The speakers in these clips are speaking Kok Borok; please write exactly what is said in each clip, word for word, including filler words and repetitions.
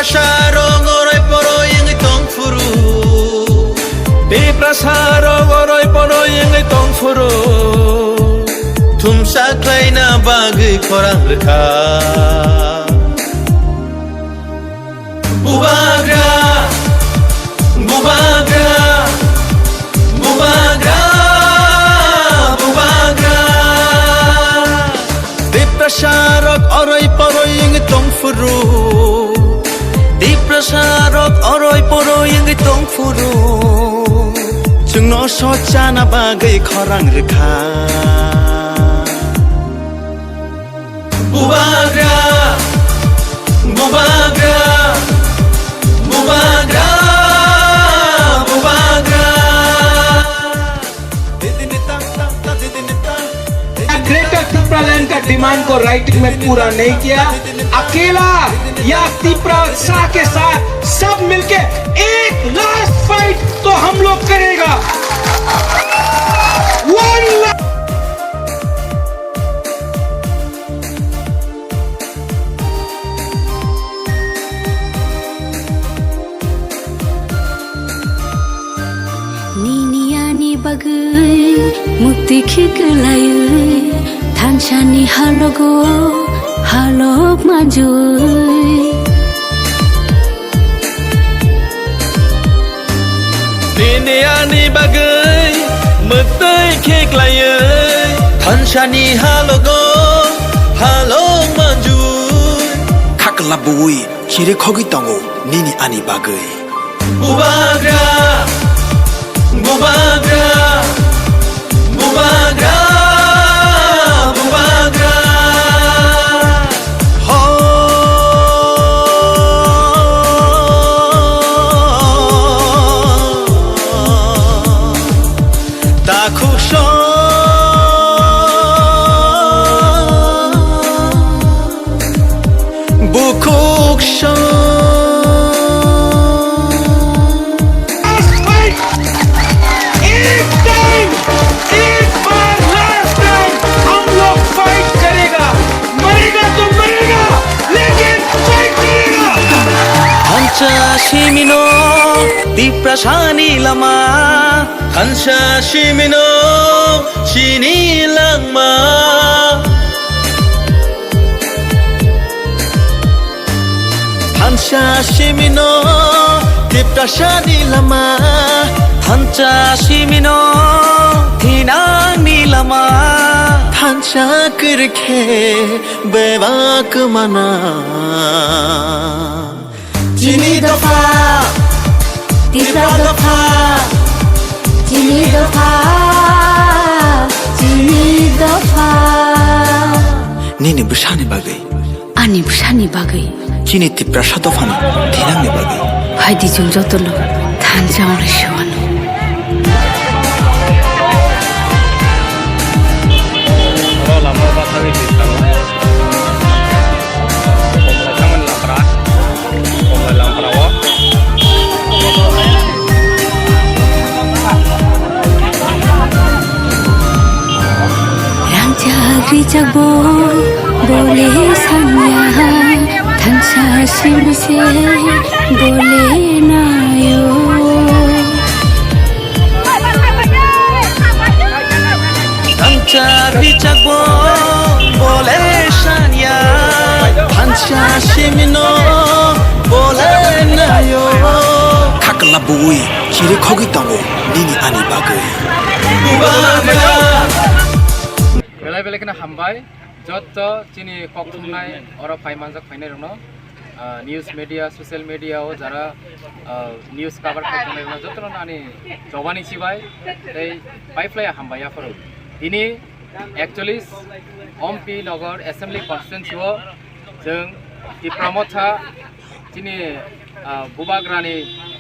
Sarong oroi poroi wngwi tong phuru. Tiprasa rok oroi poroi wngwi tong phuru. Thumsa khlaina bagwi khorang rwkha. Bubagra, bubagra, bubagra, bubagra. Tiprasa rok oroi poroi wngwi tong phuru. Tiprasa rok oroi poroi wngwi tong phuru. Chwngno sochana bagwi khorang rwkha. Bubagra, bubagra, bubagra, bubagra. Greater Tipraland का डिमांड को राइटिंग में पूरा नहीं किया, अकेला या तिपरा शाह के साथ सब मिलके एक लास्ट फाइट तो हम लोग करेगा। One last Nini ani bagwi mukti khiklaiwi thansani halogo halok manjui. Nini ani bagwi mwtwi khiklaiwi thansani halogo halong manjui. Khakla bui chiri khogwi tongo nini ani bagwi. Bubagra, bubagra, bubagra, bubagra. Ho. Takhuk song, bukhuk song. Last fight, ek time, ek baar last time hum log fight karega. Marega to marega, lekin fight karega. Thansa simino Tiprasani lama. Thansa simino chini langma. Thansa simino Tiprasani lama. Thansa simino thinangni lama. Thansa kwrwikhe bebak mana. Chini dopha, Tipra dopha, chini dopha, chini dopha. Nini bwsani bagwi. Ani bwsani bagwi. Chini Tiprasa dophani thinangni bagwi. Phaidi chwng jotono thansa wngwi sewano. Rangchak rijak bo bole sanya, thansa simse bole nayo. Thansa rijak bo bole sanya, thansa simino bole nayo. Khakla bui chiri khogwi tongo nini ani bagwi. Belai belai kheno hambai. Jotto chini kok thumnai oro phai manjak phainai rokno, ah, news media, social media o jara, ah, news cover khai tongnai rokno jotto no ani jobani chibai tei pai phlai hambai yaphuru. Tini ekchollish Ompi Nagar Assembly Constituency o chwng Tipra Motha chini, ah, bubagrani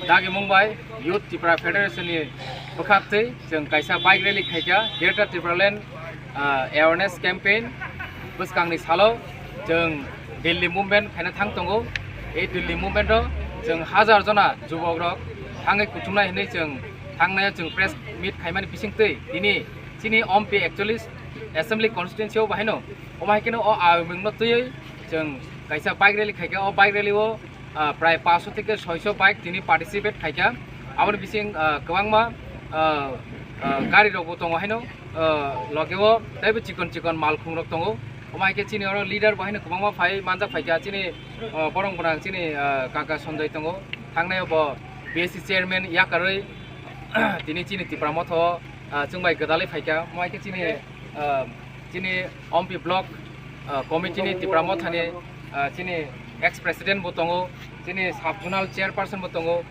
dagimung bai Youth Tipra Federation ni bwkhaktwi chwng kaisa bike rally khaikha Greater Tipraland, ah, awareness campaign bwskangni salo chwng Delhi movement khaina thang tongo. Ei Delhi movement o chwng hajar jona jubok rok thangwi kuchumnai hinwi chwng thangnai o chwng press meet khaimani bisingtwi tini chini Ompi ekchollish Assembly Constituency o bahaino omo hai kheno o ayomwngno twiwi chwng kaisa bike rally khaikha. O bike rally o ah, prai paanch sho theke soi sho bike tini participate khaikha. Aboni bising, ah, kwbangma, ah, ah, gari rokbo tongo haino, ah, logeo teibo chikon chikon malkhung rok tongo. Omo hai khe chini oro leader bo haino kwbangma phai manjak phaikha chini, ah, borok gwnang chini, ah, kaka Sanjoy tongo. Thangnai bo B S C chairman yakarwi tini chini Tipra Motha o, ah, chwng bai gwdalwi phaikha. Omo hai khe chini, ah, chini Ompi block, ah, committee ni Tipra Motha ni, ah, chini ex president bo tongo, chini sub zonal chairperson bo tongo,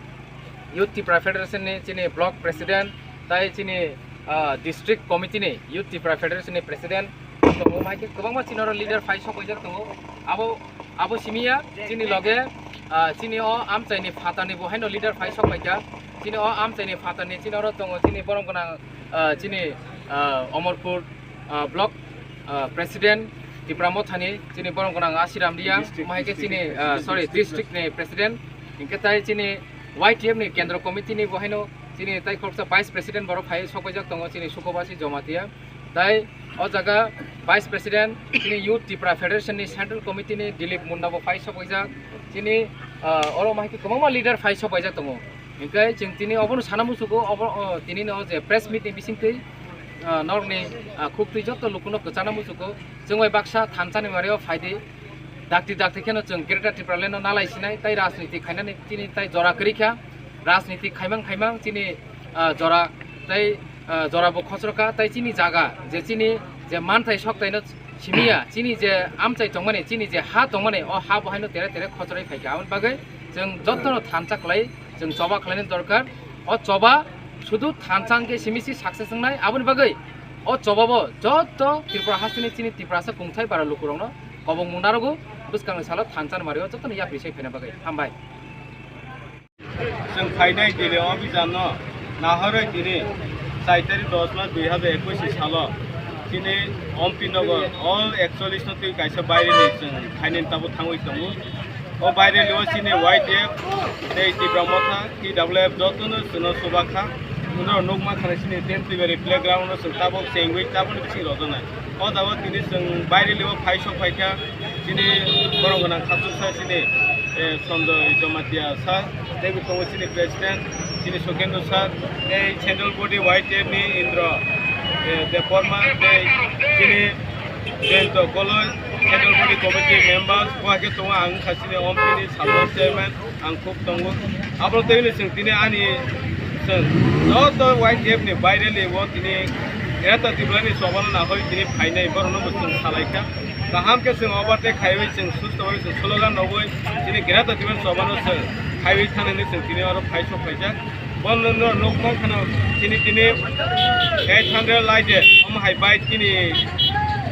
Youth Tipra Federation ni chini block president, tai chini, ah, district committee ni Youth Tipra Federation ni president tongo. Omo hai khe kwbangma chini oro leader phai sok paijak tongo. Abo, abo simi ya chini loge, ah, chini o amchai ni phatar ni bo haino leader phai sok paikha. Chini o amchai ni phatar ni chini oro tongo chini borok gwnang, ah, chini, ah, Omorpur, ah, block, ah, president Tipra Motha ni chini borok gwnang Asiram Reang, omo hai khe chini, ah, sorry, district ni president, hinkhe tai chini Y T F ni kendro committee ni bo haino chini tai khoroksa vice president borok phai sok paijak tongo chini Sukobasi Jomatia. Tai o jaga vice president chini Youth Tipra Federation ni central committee ni Dilip Munda bo phai sok paijak. Chini, ah, oro omo hai khe kwbangma leader phai sok paijak tongo. Hinkhe chwng tini obono sana muchugo, obo, o, tini no je press meet ni bisingtwi, ah, norokni, ah, khuktwi joto lukuno kwchana muchugo. Chwng bai baksa thansa ni bario phaidi. Dakti dakti kheno chwng Greater Tipraland no nalai sinai, tai rajniti khainani chini tai jora kwrwi kha. Rajniti khaimang khaimang chini, ah, jora tai, ah, jora bo khosro kha, tai chini jaga je chini je manthai soktai no simiya, chini je amchai tongmani, chini je ha tongmani, o ha bo haino tere tere khosroi phaikha. Aboni bagwi chwng jotono thansa khlai, chwng choba khlaina dorkar. O choba sudu thansa hwnkhe simi si success wngnai. Aboni bagwi o choba bo joto Tripura hasteni chini Tiprasa kungthai bara lukurokno kobong mung narogo, bwskangni salo thansa ni mario jotono yapri sai phaina bagwi. Hambai. Chwng phainai Delhi o bijanno nahorwi tini char tarik dos mas dui hazar ekush ni salo chini Ompi Nagar all ekchollish no twi kaisa baireni chwng khainani tabuk thangwi tongo. O baireni o chini Y T F tei Tipra Motha, T W F jotono chwngno chuba kha. Uno nukma khana chini Temtibari playground no chwng tabuk chengwi tabukni bising rojaknai. O jaga tini chwng baireni o phai sok phaikha. Chini borok gwnang khasuksa chini, eh, Sanjoy Jamatia sir, tei bo tongo chini president, chini Sukendra sir, tei central body Y T F ni Indra, eh, Debbarma, tei chini Jayanta Goloi, central body committee members, bo hai khe tongo ang wngkha chini Ompi ni sub chairman. Ang khub tongo. Abo tei hwnwi chwng tini ani chwng joto Y T F ni baireni o tini Greater Tipraland ni chobano nahoi tini phainai borokno bo chwng salaikha. Kaham khe chwng overtake khaiwi chwng susto bai chwng slogan rogwi tini Greater Tipraland chobano chwng khaiwi thanani chwng tini oro phai sok phaijak. Bono nukmang kheno tini tini eight hundred laide omo hai bai tini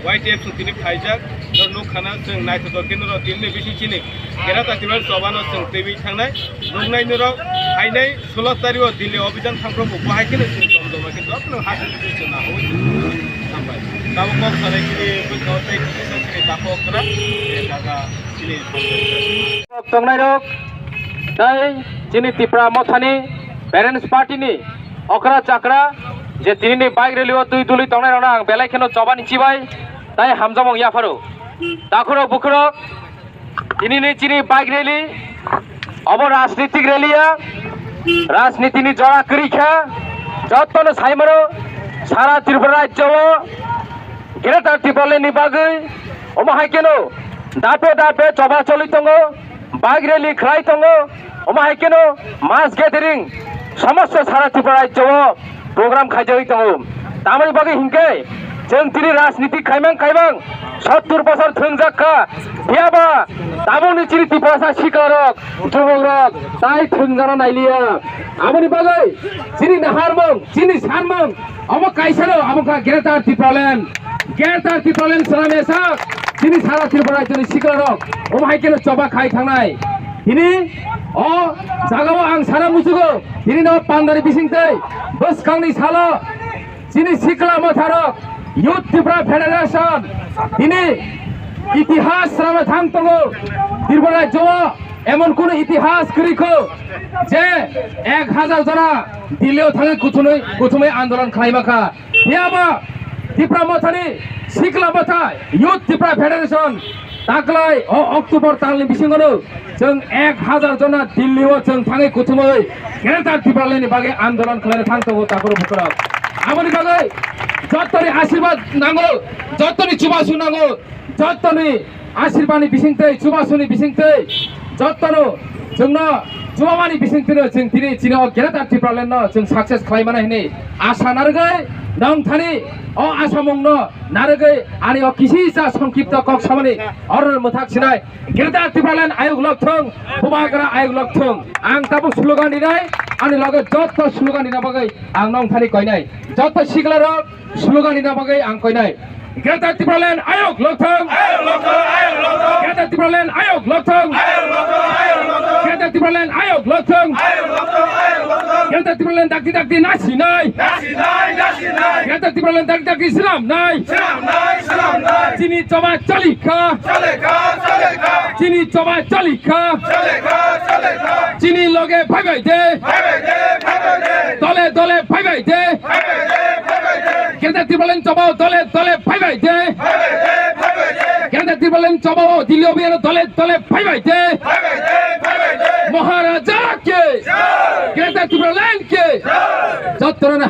Y T F chwng tini phaijak. Nok nukkhana chwng naithotok khe norok tini bising chini Greater Tipraland chobano chwng twiwi thangnai, nuknai norok phainai sulo tario Delhi obhijan thangphru bo hai kheno chwng jom joma khe jotono hachwk chwng nahui hambai. Tabuk kok salai chini bwskango tei kisa chini takhuk okra, eh, jaga chini tongnai rok tei chini Tipra Mothani Parents Party ni okra chakra je tini ni bike rally o twi duli tongnai rok ang belai kheno chobani chibai tei hamjakmung yapharo. Takhurok bukhurok, tinini chini bike rally, obo rajnitik rally ya, rajnitini jora kwrwi kha, jotono saimano sara Tripura rajyo o Greater Tipraland ni bagwi, omo hai kheno dape dape choba choli tongo, bike rally khlai tongo, omo hai kheno mass gathering, somosto sara Tripura rajyo o program khaijagwi tongo. Tamoni bagwi hinkhe chwng tini rajniti khaimang khaimang sottur bosor thwngjak kha. Phiyaba tabukni chini Tiprasa siklarok, jubokrok tai thwngjana nailiya. Aboni bagwi chini naharmung, chini sanmung omo kaisano, abo kha Greater Tipraland. Greater Tipraland swnamya sak chini sara Tripura rajyoni siklarok omo hai kheno choba khai thangnai. Tini o jagao ang sana muchugo, tini no pandari bisingtwi bwskangni salo chini sikla motharok Youth Tipra Federation tini itihas swnamna thang tongo. Tripura rajyo o emon kono itihas kwrwi kho je ek hazar jona Delhi o thangwi kuthumwi, kuthumwi andolon khlaima kha. Phiyaba Tipra Mothani sikla motha Youth Tipra Federation Taklai o October talni bisingono chwng ek hazar jona Delhi o chwng thangwi kuthumwi Greater Tipraland ni bagwi andolon khlaina thang tongo takhuk bukhurok. Aboni bagwi jottoni asirwad nango, jottoni chubachu nango, jottoni asirwad ni bisingtwi, chubachu ni bisingtwi, jottono chwngno chubamani bisingtwino chwng tini chini o Greater Tipraland no chwng success khlai mano hinwi asa narwgwi nong thani o asamungno narwgwi ani o kisisa songkipto kok samani order mwthak sinai Greater Tipraland ayuk lokthung, Bubagra ayuk lokthung. Ang tabuk slogan dinai, ani loge jotto slogan dina bagwi ang nong thani koinai. Jotto siklarok slogan dina bagwi ang koinai. Greater Tipraland ayuk lokthung. Ayuk lokthung, ayuk lokthung. Greater Tipraland ayuk lokthung. Ayuk lokthung, ayuk lokthung. Greater Tipraland ayuk lokthung. Ayuk lokthung, ayuk lokthung. Greater Tipraland dakti dakti nasinai. Nasinai, nasinai. Greater Tipraland dakti dakti swnamnai. Swnamnai, swnamnai. Chini choba cholikha. Cholikha, cholikha. Chini choba cholikha. Cholikha, cholikha. Chini loge phaibai de. Phaibai de, phaibai de. Dole dole phaibai de. Phaibai de, phaibai de. Greater Tipraland choba dole dole phaibai de. Phaibai de, phaibai de. Greater Tipraland choba o Delhi obiyano dole dole phaibai de. Phaibai de, phaibai de. Maharaja ke. Jai. Greater Tipraland ke. Jai. Jottorano